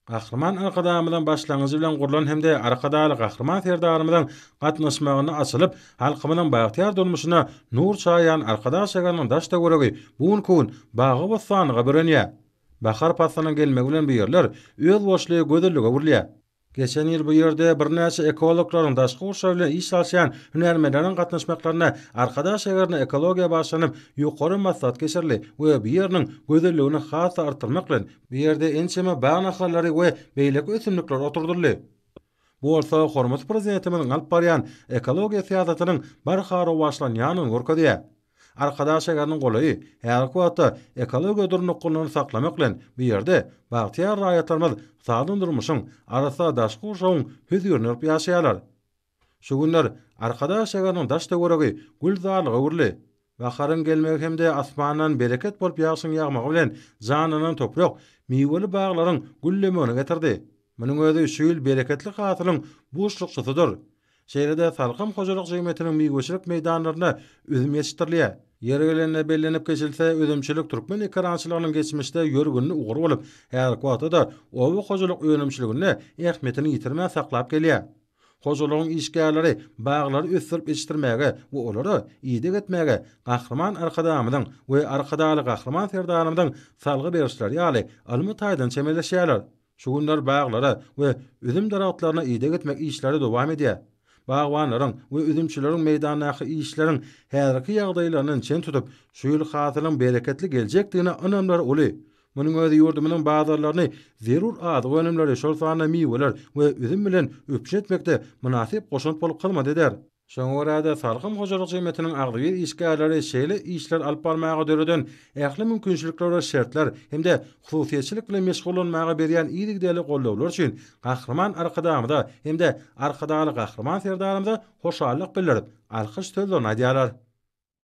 Gahryman Arkadagymyzyň başlangyjy bilen gurlan hem-de Arkadagly Gahryman Serdarymyzyň gatnaşmagynda açylyp, halkymyzyň bagtyýar durmuşyna nur çaýýan Arkadag şäheriniň daş-töweregi bu günki gün bagy-bossanlyga bürenýär. Bahar paslynyň gelmegi bilen bu ýerler özboluşly gözellige öwrülýär. Geçen ýyl bu ýerde birnäçe ekologlaryň, daşky gurşaw bilen iş salyşýan hünärmenleriň gatnaşmaklarynda Arkadag şäherinde ekologiýa bagyşlanyp ýokary maslahat geçirildi we bu ýeriniň gözelligini has-da artdyrmak bilen, bu ýerde ençeme bag nahallary we beýleki ösümlikler oturdyldy. Bu bolsa hormatly Prezidentimiziň alyp barýan ekologiýa syýasatynyň barha rowaçlanýandygyny görkezýär. Arkadag şäheriniň golaýy häzirki wagtda ekologiýa durnuklylygyny saklamak bilen, bu ýerde bagtyýar raýatlarymyz sagdyn durmuşyň, arassa daşky gurşawyň hözirini görüp ýaşaýarlar. Şu günler Arkadag şäheriniň daş-töweregi gülzarlyga öwrüldi. Baharyň gelmegi hem-de asmandan bereket bolup ýagşyň ýagmagy bilen janlanan toprak miweli baglaryň güllemegine getirdi. Munuň özi şu ýyl bereketli hasylyň buşlukçysydyr. Şeýle-de Salkym hojalyk jemgyýetiniň miweçilik meýdanlarynda üzüm ýetişdirilýär. Ýeri gelende bellenip geçilse, üzümçilik türkmen ekerançylygynyň geçmişde ýörgünli ugry bolup, häzirki wagtda-da oba hojalyk önümçiliginde ähmiýetini ýitirmän saklap gelýär. Hojalygyň işgärleri baglary ösdürip ýetişdirmäge we olara ideg etmäge Gahryman Arkadagymyzyň we Arkadagly Gahryman Serdarymyzyň salgy berişleri ýaly ylmy taýdan çemeleşýärler. Şu günler baglara we üzüm daragtlaryna ideg etmek işleri dowam edýär. Bagbanlaryň we üzümçileriň meýdandaky işleriň häzirki ýagdaýlaryndan çen tutup, şu ýyl hasylyň bereketli geljekdigine ynamlary uly. Munuň özi ýurdumyzyň bazarlaryny zerur azyk önümleri, şol sanda miweler we üzüm bilen üpjün etmekde mynasyp goşant bolup hyzmat eder. Şoňa görä-de, Salkym hojalyk jemgyýetiniň agzybir işgärleri şeýle işleri alyp barmaga döreden ähli mümkinçilikler we şertler hem-de hususyýetçilik bilen meşgullanmaga berýän yzygiderli goldawlar üçin Gahryman Arkadagymyza hem-de Arkadagly Gahryman Serdarymyza hoşallyk bildirip, alkyş sözlerini aýdýarlar.